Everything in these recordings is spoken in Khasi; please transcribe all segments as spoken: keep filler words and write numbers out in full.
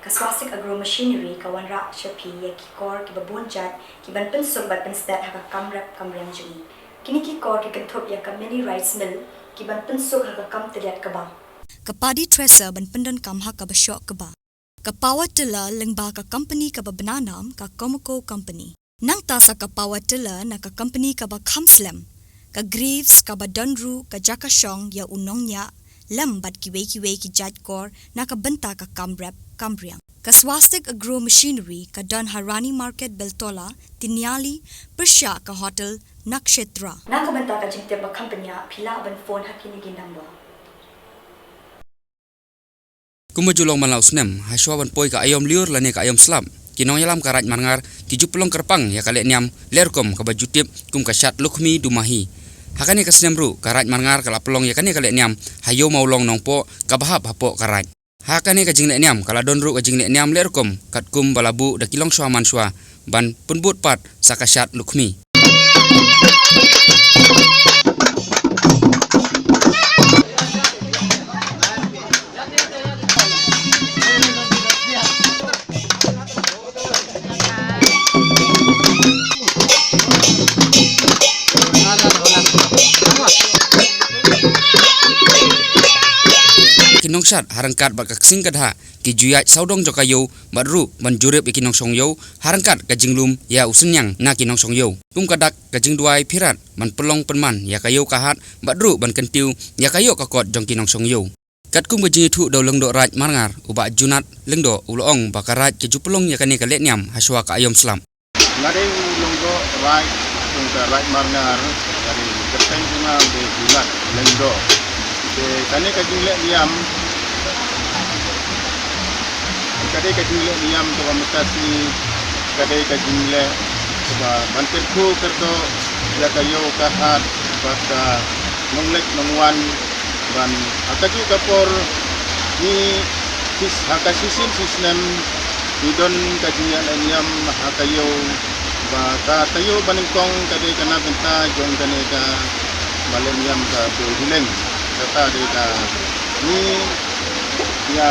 Ka Swastik Agro Machinery ka wanrah sha phi ïa ki kor kiba bun jait ki ban pynsuk bad pynstet ha ka kam rep kam riang jong ngi. Kine ki kor ki kynthup ïa ka mini rice mill ki ban pynsuk ha ka kam tylliat kaba, ka paddy thresher ban pyndonkam ha kaba shoh kaba, ka power tiller lyngba ka company kaba bna nam ka Comaco Company. Nangta sa ka power tiller na ka company kaba kham slem, ka Graves, kaba don ruh ka jaka shong ïa u nongñiah lem bad kiwei kiwei ki jait kor na ka bynta ka kam rep kam riang. Ka Swastik Agro Machinery ka don ha Rani Market, Beltola, Tiniali, pyrshah ka hotel Nakshetra. Na ka bynta ka jingtip ba kham bniah phi lah ban phone ha kine ki number. Kumba ju long man la u snem, ha shuwa ban poi ka aïom lyiur lane ka aïom slap, ki nongïalam ka Raid Marngar ki ju pynlong kyrpang ïa ka lehniam leh rukom kaba ju tip kum ka Shad Lukhmi Dumahi. Ha kane ka snem ruh ka Raid Marngar ka la pynlong ïa kane ka lehniam ha Ïew Mawlong Nongpoh kaba hap hapoh ka Raid. Ha kane ka jinglehniam ka la don ruh ka jinglehniam leh rukom katkum ba la buh da ki longshuwa manshuwa ban pynbud pat sa ka Shad Lukhmi. Ki nongshad ha ryngkat bad ka ksing ka dhah ki ju ïaid sawdong jong ka ïew bad ruh ban jurip ïa ki nongshong ïew ha ryngkat ka jinglum ïa u synñiang na ki nongshong ïew. Kum ka dak ka jingduwai phirat ban pynlong pynman ïa ka ïew ka hat bad ruh ban kyntiew ïa ka ïoh ka kot jong ki nongshong ïew. Katkum ka jingïathuh da u Lyngdoh Raid Marngar, u Bah Junat Lyngdoh, u la ong ba ka Raid ka ju pynlong ïa kane ka lehniam ha shuwa ka aïom slap. Nga dei u Lyngdoh Raid jong ka Raid Marngar, nga dei kyrteng jong nga u dei Junat Lyngdoh. Te kane ka jinglehniam, ka dei ka jinglehniam kaba mynta sngi, ka dei ka jingleh kaba ban kyrkhu kyrdoh ïa ka ïew ka hat bad ka nongleit nongwan. Ban ha kajuh ka por ngi, ha ka shisien shisnem ngi don ka jingïalehniam ha ka ïew ba ka taïew ba nyngkong ka dei ka na bynta jong kane kaba lehniam ka Boi Hileng. Kata dei ka ngi ïa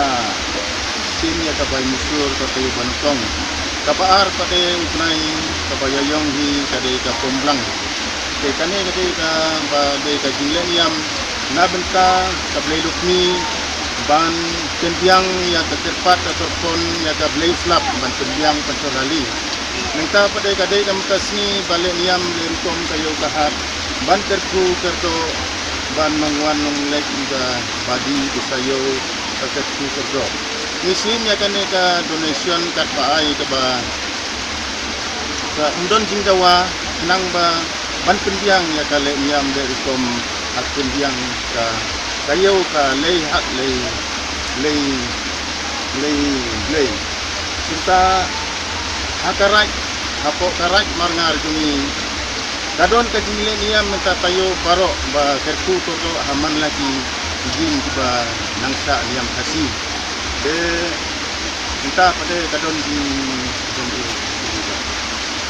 shim ïa ka bai musur ka taïew ba nyngkong. Kaba ar pat dei u bnai kaba ïaïong hi ka dei ka Pynblang. Te kane ka dei kaba dei ka jinglehniam na bynta ka Blei Lukhmi ban pynbiang ïa ka kyrpad ka kyrpon ïa ka Blei Slap ban pynbiang pynshong hali. Nangta pat dei ka dei ka mynta sngi ba lehniam leh rukom ka ïew ka hat ban kyrkhu kyrdoh ban nongwan nongleit ïa ka badi ka sa ïew ka kyrkhu kyrdoh. Ngi shim ïa kane ka donation katba ai kaba sa ym don jingdawa khnang ba ban pynbiang ïa ka lehniam leh rukom ha pynbiang ka, ka ïew ka lei hat lei, lei, lei, lei. Kumta ha ka Raid, hapoh ka Raid Marngar jong ngi ka don ka jinglehniam mynta taïew baroh ba kyrkhu kyrdoh ha man la ki ïing kiba nang shah niam Khasi. Te mynta pat dei ka don jing, jing, jing.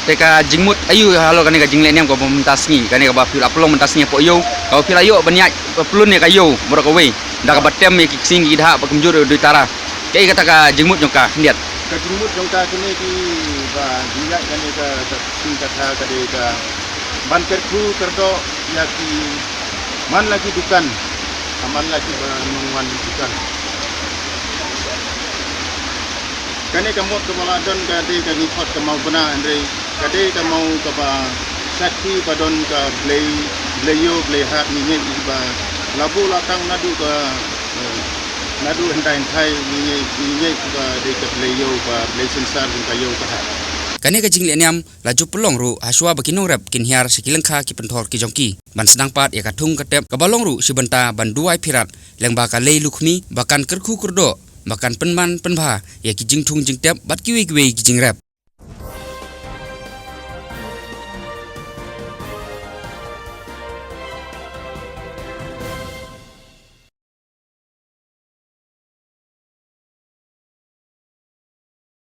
Te ka jingmut aïu halor kane ka jinglehniam kaba mynta sngi, kane kaba phi la pynlong mynta sngi hapoh ïew, kaba phi la ïoh ban ïaid pyllun ïa ka ïew baroh kawei da kaba tem ïa ki ksing ki dhah ba kumjuh ïa u dei tara. Kaei kata ka jingmut jong ka khyndiat? Ka jingmut jong ka kane kiba jingïaid kane ka, ka ksing ka dhah ka dei ka ban kyrkhu kyrdoh ïa ki man la ki dukan, ha man la kiba nongwan dukan. Kane ka mot kaba la don ka dei ka ngi khot ka maw bna, hynrei ka dei ka maw kaba sakhi ba don ka blei, blei ïew blei hat, ngi ngeit ba la buh la tang naduh ka, eh, naduh hyndai hynthai, ngi ngeit, ngi ngeit ba dei ka blei ïew ba blei synsar jong ka ïew ka hat. Kane ka jinglehniam la ju pynlong ruh ha shuwa ba ki nongrep kin hiar sha ki lyngkha ki pynthor ki jong ki ban sdang pat ïa ka thung ka tep kaba long ruh shi bynta ban duwai phirat lyngba ka Lei Lukhmi ba kan kyrkhu kyrdoh, ba kan pynman pynbha ïa ki jingthung jingtep bad kiwei kiwei ki jingrep.